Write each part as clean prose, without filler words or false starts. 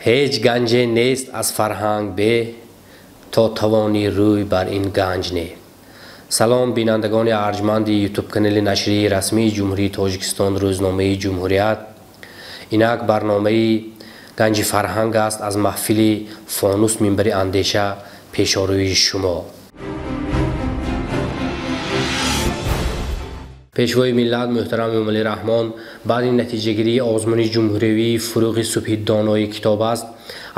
Ҳеҷ ганҷе нест аз фарҳанг бе, то тавонӣ рӯй бар ин ганҷ не. Салом бинандагони арҷманди ютуб-канали нашрияи расмии Ҷумҳурии Тоҷикистон рӯзномаи Ҷумҳурият. Инак барномаи ганҷи фарҳанг аст аз маҳфили фонус минбари андеша пешорӯи шумо. Пешвои миллат муҳтарам Эмомалӣ Раҳмон баъди натиҷагирии озмуни ҷумҳуриявии фурӯғи субҳи донои китоб аст,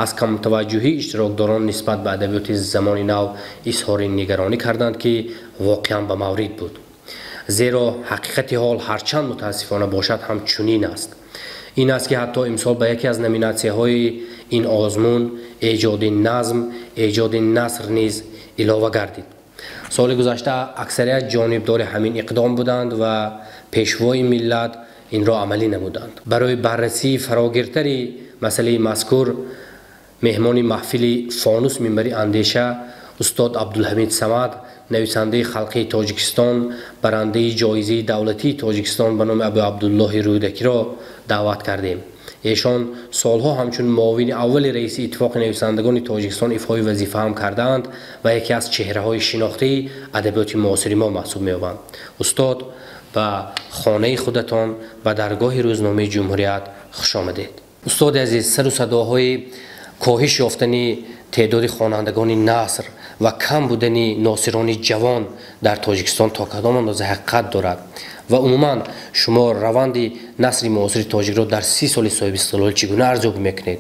аз камтаваҷҷӯҳии иштирокдорон нисбат ба адабиёти замони нав изҳори нигаронӣ карданд, ки воқеан ба маврид буд. Зеро ҳақиқати ҳол ҳарчанд мутаассифона бошад ҳам чунин аст. Ин аст, ки ҳатто имсол ба яке аз номинатсияҳои ин озмун эҷоди назм, эҷоди наср низ илова гардид. Соли гузашта аксарият ҷонибдори ҳамин иқдом буданд ва пешвои миллат инро амалӣ намуданд. Барои баррасии фарогиртари масъалаи мазкур меҳмони маҳфили фонус минбари андеша устод Абдулҳамид Самад, нависандаи халқии Тоҷикистон, барандаи ҷоизаи давлатии Тоҷикистон ба номи Абу Абдуллоҳи Рӯдакиро даъват кардем. Эшон солҳо ҳамчун муовини аввали раиси Иттифоқи нависандагони Тоҷикистон ифои вазифа ҳам кардаанд ва яке аз чеҳраҳои шинохтаи адабиёти муосири мо маҳсуб меёбанд. Устод, ба хонаи худатон, ба даргоҳи рӯзномаи Ҷумҳурият хуш омадед. Устоди азиз, сару садоҳои коҳиш ёфтани теъдоди хонандагони наср ва кам будани носирони ҷавон дар Тоҷикистон то кадом андоза ҳақиқат дорад? Ва умуман шумо раванди насри муосири тоҷикро дар 30 соли соҳиби истиқлол чӣ гуна арзёбӣ мекунед?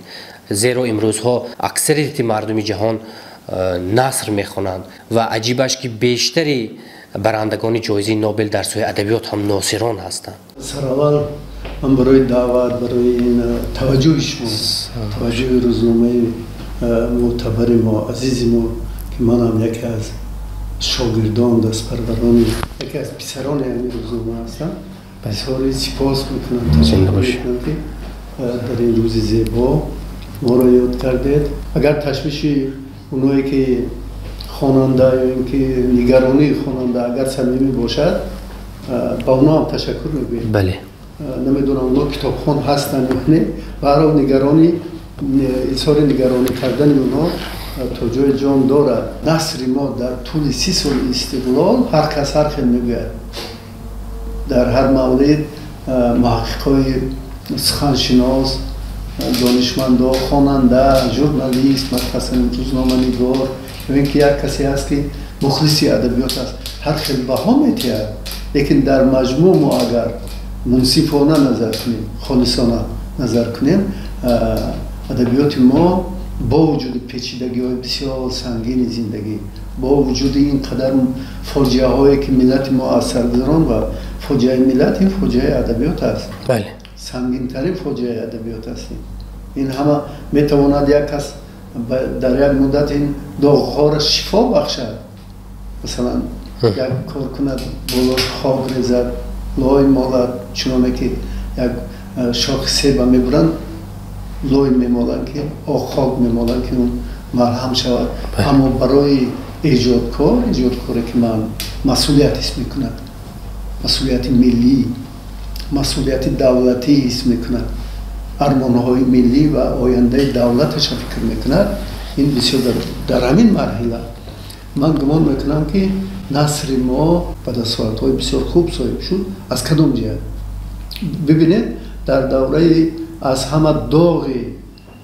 Зеро имрӯзҳо аксарияти мардуми ҷаҳон наср мехонанд ва аҷибаш, ки бештари барандагони ҷоизаи Нобел дар соҳаи адабиёт ҳам носирон ҳастанд. Сараввал ман барои даъват, барои ин таваҷҷӯҳи шумо, таваҷҷӯҳи рӯзномаи мӯътабари мо, азизи мо, ки манам яке аз шогирдон, дастпарварони, яке аз писарони ҳамин рӯзнома ҳастам, бисёри сипос мекунам, ташаккур мекунам, ки дар ин рӯзи зебо моро ёд кардед. Агар ташвиши оное ки хонанда ё ин ки нигаронии хонанда агар самимӣ бошад, ба онҳо ҳам ташаккур мегӯем. Бале. Намедонам онҳо китобхон ҳастанд ё не, ба ҳар ҳол нигаронӣ, изҳори нигаронӣ кардани онҳо то ҷои ҷон дорад. Насри мо дар тӯли 30 соли истиқлол ҳар кас ҳар хел мегӯяд. Дар ҳар маврид муҳаққиқҳои суханшинос, донишмандо, хонанда, журналист, масалан рӯзноманигор, ё ин ки як касе ҳаст, ки мухлиси адабиёт аст, ҳар хел баҳо метиҳад. Лекин дар маҷмӯъ мо агар мунсифона назар кунем, холисона назар кунем, адабиёти мо бо вуҷуди печидагиҳои бисёр сангини зиндагӣ, бо вуҷуди ин қадар фоҷиаҳое, ки миллати мо аз сар гузаронд, ва фоҷиаи миллат ин фоҷиаи адабиёт аст. Бале. Сангинтарин фоҷиаи адабиёт аст. Ин ҳама метавонад як кас дар як муддат ин доғҳоро шифо бахшад, масалан як кор кунад, болош хок резад, лой молад, чуноне ки як шохи себа мебуранд, лой мемоланд, ки хок мемоланд, ки он марҳам шавад. Аммо барои эҷодкор, эҷодкоре ки ман масъулият ҳис мекунад, масъулияти миллӣ, масъулияти давлатӣ ҳис мекунад, армонҳои миллӣ ва ояндаи давлаташа фикр мекунад, ин бисёр дар ҳамин марҳила ман гумон мекунам, ки насри мо ба дастовардҳои бисёр хуб соҳиб шуд. Аз кадом ҷиҳат? Бибинед, дар давраи аз ҳама доғи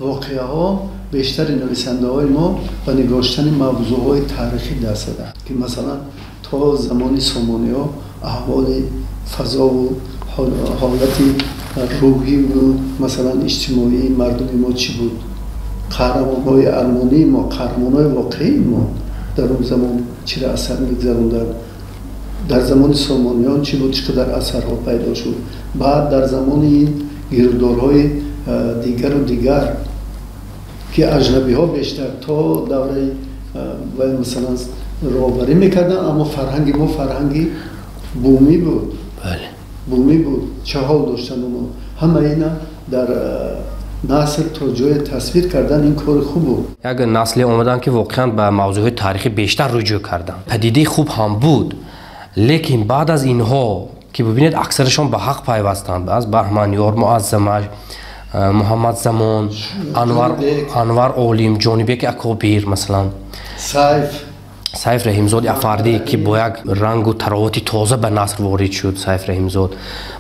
воқеаҳо бештари нависандаҳои мо ба нигоштани мавзӯъҳои таърихӣ даст заданд, ки масалан то замони сомониҳо аҳволи фазову ҳолати рӯҳиву масалан иҷтимоии мардуми мо чӣ буд, қаҳрамонҳои армонии мо, қаҳрамонҳои воқеии мо дар он замон чиро асар мегузаронданд, дар замони сомониён чӣ буд, чӣ қадар асарҳо пайдо шуд, баъд дар замони ин гирдорҳои дигару дигар, ки аҷнабиҳо бештар то давраи масалан роҳбарӣ мекарданд, аммо фарҳанги мо фарҳанги бумӣ буд. Бумӣ буд, чӣ ҳол доштанд онҳо. Ҳама ина дар наср то ҷое тасвир кардан ин кори хуб буд. Як насле омаданд, ки воқеан ба мавзӯъҳои таърихӣ бештар руҷӯъ карданд. Падидаи хуб ҳам буд, лекин баъд аз инҳо ки бибинед, аксарашон ба ҳақ пайвастанд. Аз Баҳманёр, Муаззамаш, Муҳаммад Замон, Анвар Олим, Ҷонибеки Акобир, масалан, Сайф Раҳимзод Афардӣ, ки бо як рангу таровати тоза ба наср ворид шуд. Сайф Раҳимзод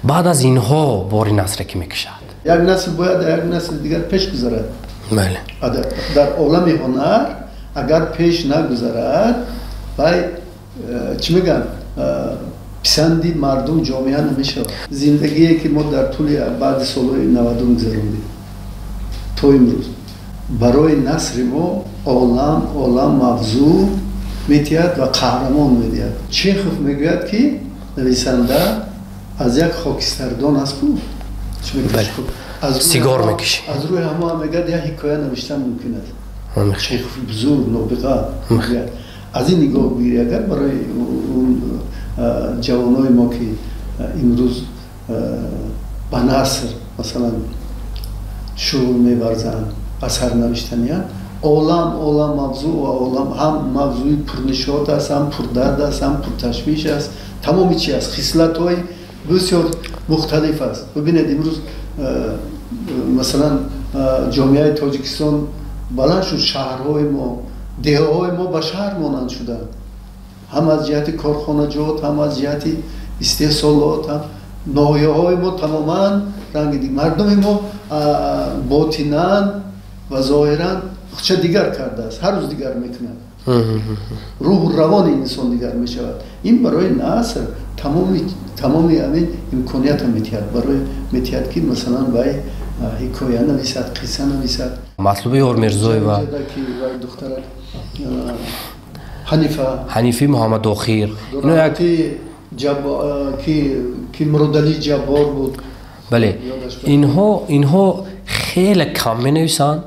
баъд аз инҳо бори насре ки мекашад. Як насл бояд як насли дигар пеш гузарад. Бале, дар олами ҳунар агар пеш нагузарад, вай чӣ мегӯянд, писанди мардум, ҷомеа намешавад. Зиндагие ки мо дар тӯли баъди солҳои 90 гузарондем то имрӯз, барои насри мо олам мавзӯъ медиҳад ва қаҳрамон медиҳад. Чехов мегӯяд, ки нависанда аз як хокистардон аст ку сигор мекашид, аз рӯи ҳама мегӯяд як ҳикоя навиштан мумкин аст. Чехов бузург, нобиға мегӯяд. Аз ин нигоҳ бигирӣ, агар барои ҷавонои мо, ки имрӯз ба наср масалан шуғл меварзанд, асар навиштаниянд, олам мавзӯъ ва олам ҳам мавзӯи пурнишот аст, ҳам пурдард аст, ҳам пурташвиш аст, тамоми чи аст, хислатҳои бисёр мухталиф аст. Бибинед, имрӯз масалан ҷомеаи Тоҷикистон баланд шуд, шаҳрҳои мо, деҳаҳои мо ба шаҳр монанд шуданд, ҳам аз ҷиҳати корхонаҷот, ҳам аз ҷиҳати истеҳсолот, ҳам ноҳияҳои мо тамоман ранги дигар. Мардуми мо ботинан ва зоҳиран худша дигар кардааст, ҳар рӯз дигар мекунад, рӯҳу равони инсон дигар мешавад. Ин барои наср тамоми ҳамин имкониятро медиҳад, барои медиҳад, ки масалан вай ҳикоя нависад, қисса нависад. Матлуба Ёрмирзоева, духтара Ҳанифа, Ҳанифи Муҳаммадохир, ино як ки Муродалӣ Ҷаббор буд. Бале, инҳо хеле кам менависанд,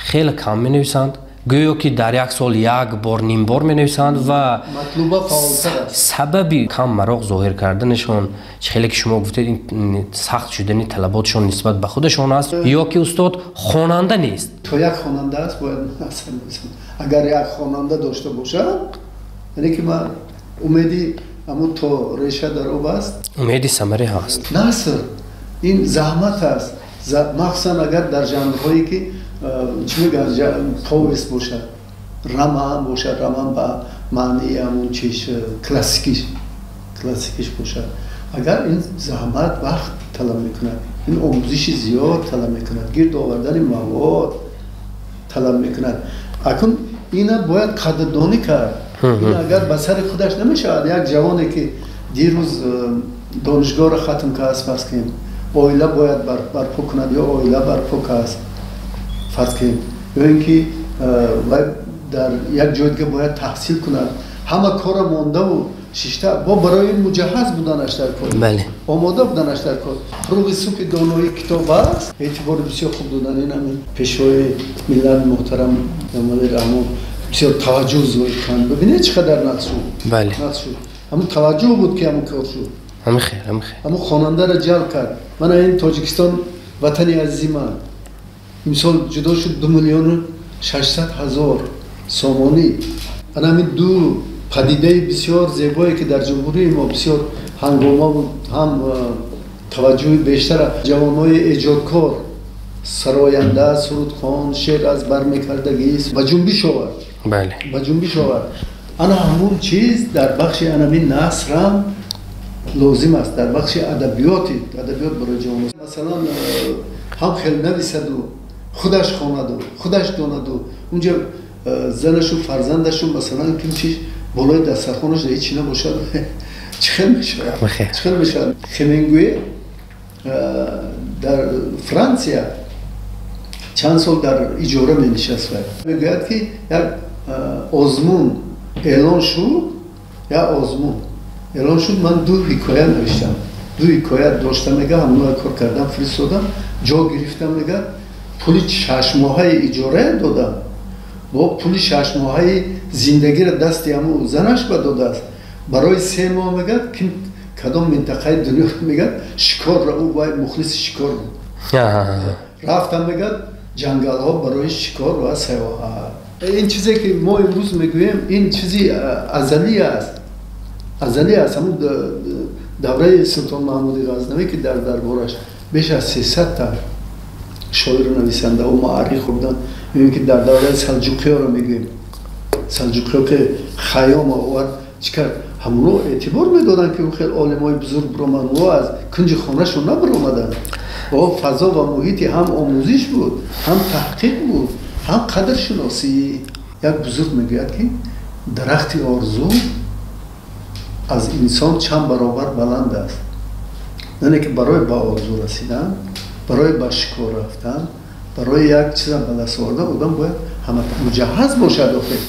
хеле кам менависанд, гӯё ки дар як сол як бор, ним бор менависанд ва сабаби кам мароқ зоҳир карданашон, хеле ки шумо гуфтед, ин сахт шудани талаботшон нисбат ба худашон аст, ё ки устод хонанда нест? То як хонанда аст, бояд агар як хонанда дошта бошад, яъне ки ман умеди ҳамун то реша дар об аст, умеди самаре ҳаст. Наср ин заҳмат аст, махсусан агар дар жанрҳое ки чӣ мегӯянд, повест бошад, роман бошад, роман ба маънии ҳамун чиш классикиш бошад, агар ин заҳмат вақт талаб мекунад, ин омӯзиши зиёд талаб мекунад, гирд овардани мавод талаб мекунад. Акун ина бояд қадрдонӣ кард. Ин агар ба сари худаш намешавад, як ҷавоне ки дирӯз донишгоҳро хатм кардааст, фарз кунем, оила бояд барпо кунад ё оила барпо кардааст, фарз кунем, ё ин ки вай дар як ҷои дига бояд таҳсил кунад, ҳама кора мондаву шишта бо барои ин муҷаҳҳаз буданаш дар кор, омода буданаш дар кор. Фурӯғи субҳи доноӣ китоб аст, эътибори бисёр хуб додан. Ин ҳамин пешвои миллат муҳтарам Эмомалӣ Раҳмон бисёр таваҷҷӯҳ зоҳир канд. Бибинед, чӣ қадар нақс шуд, нақс шуд. Ҳамун таваҷҷӯҳ буд, ки ҳамун кор шуд, ҳамун хонандаро ҷалб кард. Мана ин Тоҷикистон, ватани азизи ман, имсол ҷудо шуд 2 600 000 сомонӣ. Ана ҳамин ду падидаи бисёр зебое, ки дар ҷумҳурии мо бисёр ҳангома буд, ҳам таваҷҷӯҳи бештара ҷавонҳои эҷодкор, сароянда, сурудхон, шеър аз бар мекардагист, ба ҷунбиш овард, ба ҷунбиш овард. Ана ҳамун чиз дар бахши анамин насрам лозим аст, дар бахши адабиёти, адабиёт барои ҷавонон. Масалан, ҳам хел нависаду худаш хонаду худаш донаду унҷа занашу фарзандашу масалан ким чиз болои дастархонаш ҳеҷ чи набошад, чӣ хел мешавад? Чӣ хел мешавад? Хемингуэй дар Франсия чанд сол дар иҷора менишаст. Мегӯяд, ки як озмун эълон шуд, як озмун эълон шуд, ман ду ҳикоя навиштам, ду ҳикоя дошта, мега, ҳамонро кор кардам, фиристодам, ҷо гирифтам, мега, пули шашмоҳаи иҷорая додам, бо пули шашмоҳаи зиндагиро дасти ҳамун занаш ба додааст. Барои 3 моҳ, мегӯяд, ким кадом минтақаи дунё, мегӯяд, шикорро, ӯ вай мухлиси шикор буд, рафтам, мегӯяд, ҷангалҳо барои шикор ва сайёҳат. Ин чизе ки мо имрӯз мегӯем, ин чизи азалӣ аст, азалӣ аст. Ҳамун давраи Султон Маҳмуди Ғазнавӣ, ки дар дарбораш беш аз 300 та Шоиру нависандаҳо муаррих буданд. Мебинем ки дар давраи салҷуқиёро мегӯем, салҷуқиё ки Хайём овард, чӣ кард, ҳамоно эътибор медоданд, ки ӯ хел олимои бузург биромад. О аз кунҷи хонашон набиромаданд. О фазо ва муҳити ҳам омӯзиш буд, ҳам таҳқиқ буд, ҳам қадршиносӣ. Як бузург мегӯяд, ки дарахти орзу аз инсон чанд баробар баланд аст. Яъне ки барои ба орзу расидан, барои ба шикор рафтан, барои як чиза ба даст овардан одам бояд ҳама муҷаҳҳаз бошад. Охир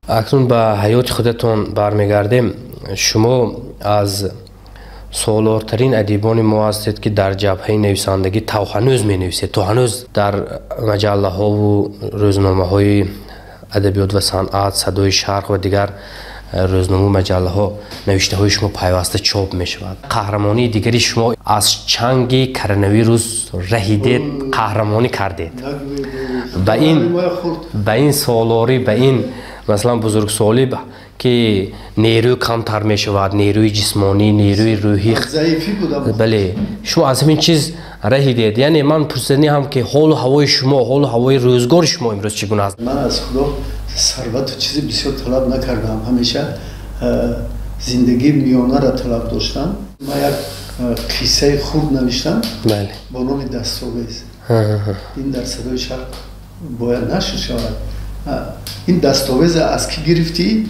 акнун ба ҳаёти худатон бармегардем. Шумо аз солортарин адибони мо ҳастед, ки дар ҷабҳаи нависандагӣ то ҳанӯз менависед, то ҳанӯз дар маҷаллаҳову рӯзномаҳои адабиёт ва санъат, Садои Шарқ ва дигар рӯзномаву маҷаллаҳо навиштаҳои шумо пайваста чоп мешавад. Қаҳрамонии дигари шумо аз чанги коронавирус раҳидед, қаҳрамонӣ кардед. Ба ин солорӣ, ба ин масалан бузургсолӣ, ки нерӯ камтар мешавад, нерӯи ҷисмонӣ, нерӯи рӯҳӣ, бале, шумо аз ҳамин чиз раҳидед. Яъне ман пурсиданӣ ҳам, ки ҳолу ҳавои шумо, ҳолу ҳавои рӯзгори шумо имрӯз чӣ гуна аст? Ман аз Худо сарвату чизи бисёр талаб накардам, ҳамеша зиндагии миёнаро талаб доштам. Ман як қиссаи хурд навиштам бо номи Дастовез. Ин дар Садои Шарқ бояд нашр шавад. Ин дастовеза аз кӣ гирифтӣ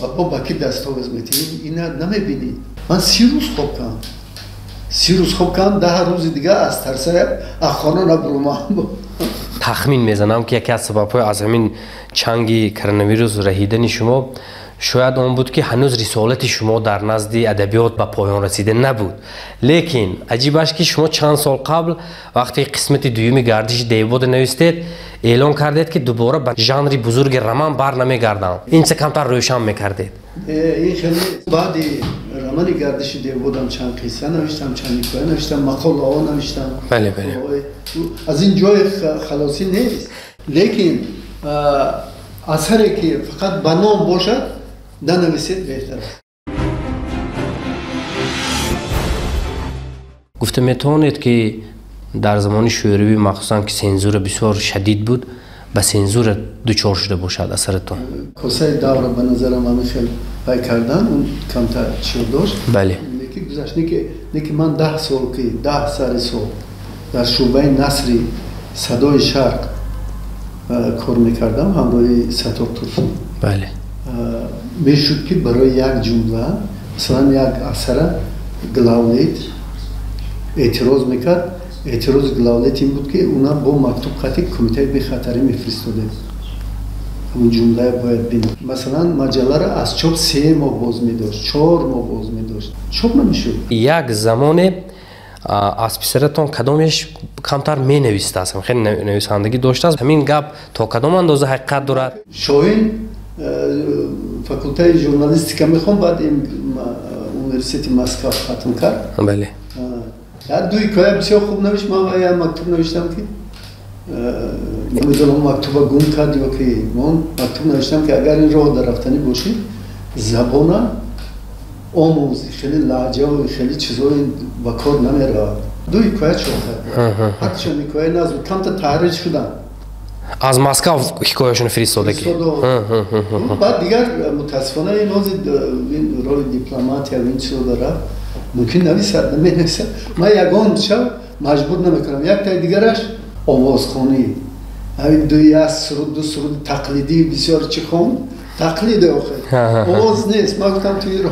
ва бо ба кӣ дастовез метиҳӣ, ина намебинӣ. Ман 30 рӯз хоб кардам, 30 рӯз хоб кардам, 10 рӯзи дига аз тарса аз хона набуромадам. Тахмин мезанам, ки яке аз сабабҳои аз ҳамин чанги коронавирус раҳидани шумо шояд он буд, ки ҳанӯз рисолати шумо дар назди адабиёт ба поён расида набуд. Лекин аҷибаш, ки шумо чанд сол қабл, вақте қисмати дуюми Гардиши девбода навистед, эълон кардед, ки дубора ба жанри бузурги роман бар намегардам. Ин чиз камтар рӯшан мекардед. Ин хеле баъди романи Гардиши девбодам чанд қисса навиштам, чанд ҳикоя навиштам, мақолаҳо навиштам. Бале, бале. Аз ин ҷои халосӣ нест, лекин асаре ки фақат ба ном бошад, нанависед беҳтар аст. Гуфта метавонед, ки дар замони шӯравӣ, махсусан ки сензура бисёр шадид буд, ба сензура дучор шуда бошад асаратон? Косаи давра ба назарам ҳамин хел пай кардан, он камтар чиё дошт. Неки гузашт, неки ман 10 сол, ки 10 сари сол дар шӯъбаи насри Садои Шарқ кор мекардам ҳамроҳи Саттор Турсун. Мешуд, ки барои як ҷумла, масалан, як асара главлет эътироз мекард. Эътирози главлет ин буд, ки уна бо мактуб хати кумитаи бехатарӣ мефиристодем, ҳамун ҷумлае бояд бинад. Масалан, маҷалларо аз чоп 3 моҳ боз медошт, 4 моҳ боз медошт, чоп намешуд. Як замоне аз писаратон кадомеш камтар менавистааст, хеле нависандагӣ доштааст. Ҳамин гап то кадом андоза ҳақиқат дорад? Шоҳин факултаи журналистика мехонд, баъд университети Москва хатм кард. Як ду ҳикоя бисёр хуб навишт. Ман як мактуб навиштам, ки намедонам, мактуба гум кард ё ки мон. Мактуб навиштам, ки агар ин роҳ дар рафтанӣ бошӣ, забона омӯз, хеле лаҳҷаву хеле чизҳои ба кор намеравад. Ду ҳикоя чоп кард, ҳарчанд ҳикояи назм, камта таҳрир шудам. Аз Москва ҳикояшонро фиристода ки? Баъд дигар мутаассифона ин ҳозир ин роли дипломатия ва ин чизо дорад, мумкин нависад, наменависад. Ман ягон шаб маҷбур намекунам. Яктаи дигараш овозхонӣ, ҳамин ду як суруд, ду суруди тақлидӣ бисёр чӣ хонд, тақлиде, охир овоз нест. Ман гуфтам, ту иро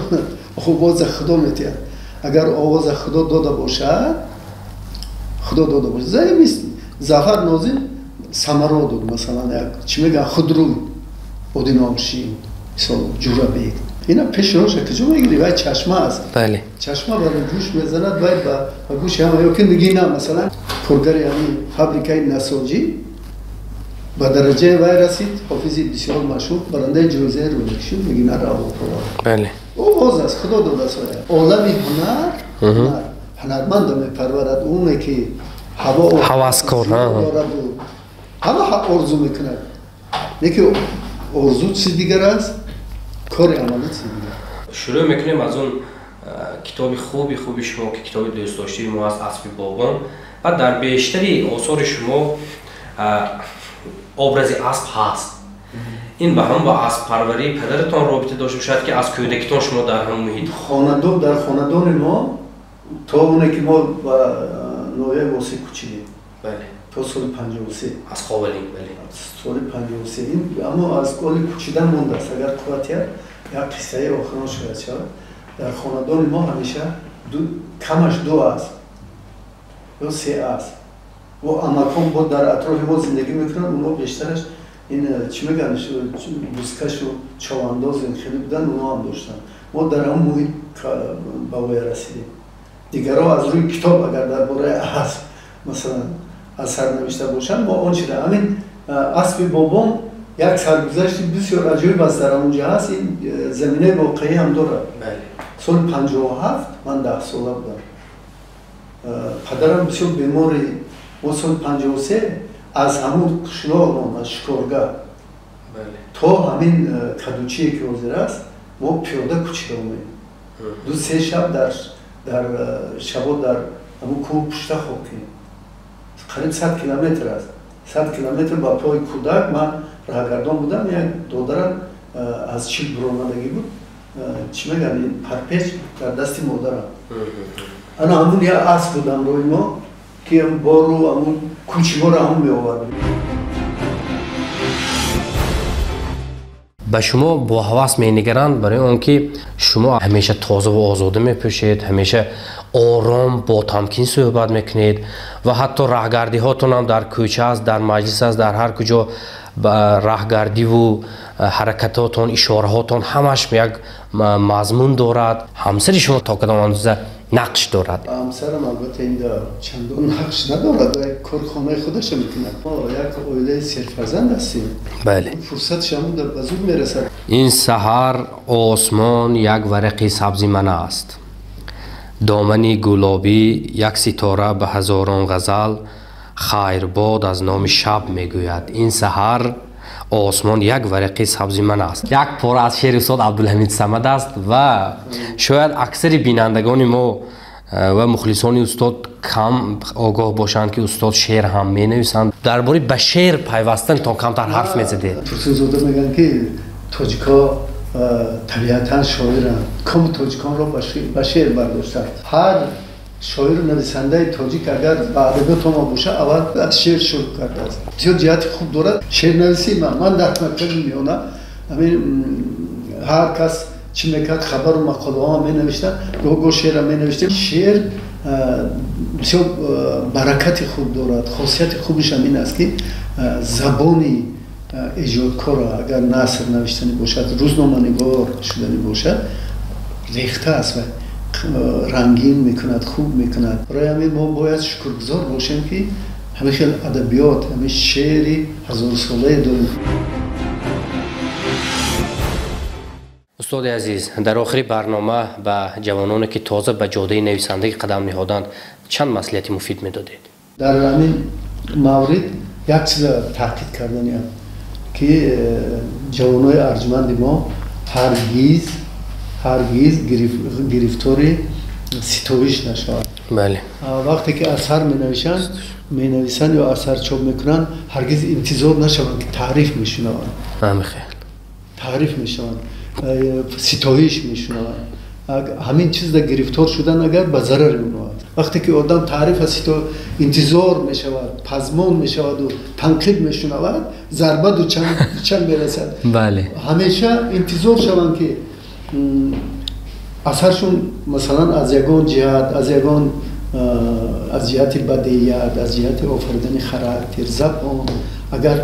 овоза Худо метиҳад, агар овоза Худо дода бошад, Худо дода бошад. Заимист Зафар Нозим самаро дод, масалан, як чӣ мегӯянд, худрӯй, Одиношин, мисол, Ҷурабек. Ина пеши роша куҷо мегирӣ? Вай чашма аст. Чашма барои гӯш мезанад, вай ба гӯши ҳама. Ё ки Нигина, масалан, коргари ҳамин фабрикаи насоҷӣ ба дараҷаи вай расид, ҳофизи бисёр машҳур, барандаи ҷоизаи Рӯдакӣ шуд, Нигина Равоқова. Овоз аст, Худо додааст. Олами ҳунар ҳунармандо мепарварад, оне ки ҳаво ҳаваскор дораду ҳама орзу мекунад. Леки орзу чизи дигар аст, кори амалӣ чизи дигар. Шурӯъ мекунем аз он Китоби хуби хуби шумо, ки китоби дӯстдоштаи мо аст, «Аспи бобон», ва дар бештари осори шумо образи асп ҳаст. Ин ба ҳам ба асппарварии падаратон робита дошта бошад, ки аз кӯдакитон шумо дар ҳамон муҳит? Хонадон, дар хонадони мо то оне ки мо ба ноҳияи Восеъ кӯчидем, то соли 53. Аз Ховалинг, бале. Соли 53. Ин аммо аз оли кӯчидан мондааст. Агар қувватият як қиссаи охирон шояд шавад. Дар хонадони мо ҳамеша камаш ду асп ё се асп. Бо амакон бо дар атрофи мо зиндагӣ мекунанд, онҳо бештараш ин чӣ мегӯянд, бузкашу човандоз хеле буданд, онҳо ҳам доштанд. Мо дар ҳамон муҳит ба воя расидем. Дигарҳо аз рӯи китоб агар дар бораи асп масалан асар навишта бошанд, мо он чида ҳамин аспи бобом як саргузашти бисёр аҷоиб аст, дар ҳамон ҷо ҳаст, ин заминаи воқеӣ ҳам дорад. Соли 57 ман 10 сола будам. Падарам бисёр бемори. Мо соли 53 аз ҳамун қишлоқмон, аз Шикоргаҳ то ҳамин Кадучие ки ҳозир аст, мо пиёда кӯчида омем. 2-3 шаб дар шабо дар ҳамун кӯҳ пушта хоб кунем. Қариб 100 километр аст. 100 километр ба пои кӯдак. Ман раҳгардон будам, як додарам аз чил буромадагӣ буд, чӣ мегӯянд, ин парпеч дар дасти модарам. Ана ҳамун як асп буд ҳамроҳи мо, ки бору ҳамун кӯчи моро ҳамун меовард. Ба шумо бо ҳавас менигаранд, барои он ки шумо ҳамеша тоза ва озода мепӯшед, ҳамеша ором бо тамкин суҳбат мекунед ва ҳатто раҳгардиҳотонам дар кӯча аст, дар маҷлис аст, дар ҳар куҷо раҳгардиву ҳаракатотон, ишораҳотон ҳамаш як мазмун дорад. Ҳамсари шумо то кадом андоза нақш дорад? Ҳамсарам албатта инда чандон нақш надорад, як корхонаи худаша мекунад. Мо як оилаи серфарзанд ҳастем. Бале. Фурсатш ҳамун ба зуд мерасад. Ин саҳар осмон як варақи сабзи ман аст, домани гулобӣ як ситора ба ҳазорон ғазал, хайрбод аз номи шаб мегӯяд. Ин саҳар осмон як варақи сабзи ман аст. Як пора аз шеъри устод Абдулҳамид Самад аст ва шояд аксари бинандагони мо ва мухлисони устод кам огоҳ бошанд, ки устод шеър ҳам менависанд. Дар бораи ба шеър пайвастан то камтар ҳарф мезадед. Турсунзода мегӯянд, ки тоҷикҳо табиатан шоиранд, коми тоҷиконро ба шеър бардоштанд. Ҳар шоиру нависандаи тоҷик агар ба адабиёт омад бошад, аввал аз шеър шурӯъ кардааст. Бисёр ҷиҳати хуб дорад шеърнависӣ. Ман дар мактаби миёна ҳамин ҳар кас чӣ мекард, хабару мақолаҳо менавиштанд, гоҳ-гоҳ шеърам менавиштем. Шеър бисёр баракати хуб дорад. Хосияти хубишам ин аст, ки забони эҷодкорро агар наср навиштанӣ бошад, рӯзноманигор шуданӣ бошад, рехта аст ва рангин мекунад, хуб мекунад. Барои ҳамин мо бояд шукргузор бошем, ки ҳамин хел адабиёт, ҳамин шеъри ҳазорсолае дорем. Устоди азиз, дар охири барнома ба ҷавононе, ки тоза ба ҷодаи нависандагӣ қадам ниҳоданд, чанд маслиҳати муфид медодед? Дар ҳамин маврид як чиза таъкид карданиам, ки ҷавонои арҷманди мо ҳаргиз ҳаргиз гирифтори ситоиш нашаванд. Бале. Вақте ки асар менависанд ё асар чоп мекунанд, ҳаргиз интизор нашаванд, ки таъриф мешунаванд. Ҳамихел. Таъриф мешаванд, ситоиш мешунаванд. Ҳамин чизда гирифтор шудан агар ба зарари онҳо аст. Вақте ки одам таъриф интизор мешавад, пазмон мешаваду танқид мешунавад, зарба дучанд мерасад. Бале. Ҳамеша интизор шаванд, ки асаршон масалан аз ягон ҷиҳат, аз ягон аз ҷиҳати бадият, аз ҷиҳати офаридани характер, забон, агар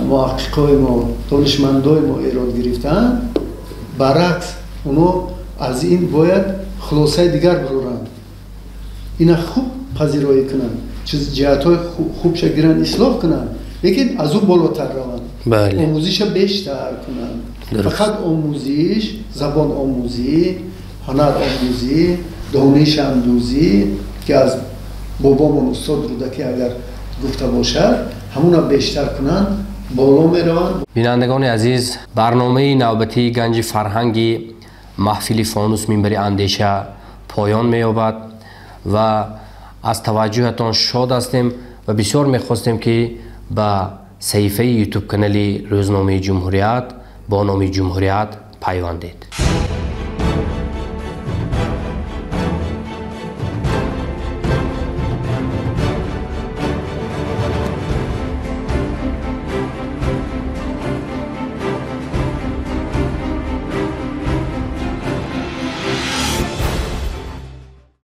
муҳаққиқои мо, донишмандои мо эрод гирифтаанд, баръакс онҳо аз ин бояд хулосаи дигар бароранд, ина хуб пазироӣ кунанд, чиз ҷиҳатҳои хубша гиранд, ислоҳ кунанд, лекин аз ӯ болотар раванд, омӯзиша бештар кунанд. Фақат омӯзиш, забон омӯзӣ, ҳунар омӯзӣ, дониш андӯзӣ, ки аз бобомон устод Рӯдакӣ агар гуфта бошад, ҳамуна бештар кунанд, боло мераванд. Бинандагони азиз, барномаи навбатии Ганҷи фарҳанги Маҳфили Фонус минбари андеша поён меёбад ва аз таваҷҷӯҳатон шод ҳастем ва бисёр мехостем, ки ба саҳифаи Ютуб канали рӯзномаи Ҷумҳурият бо номи Ҷумҳурият пайвандед.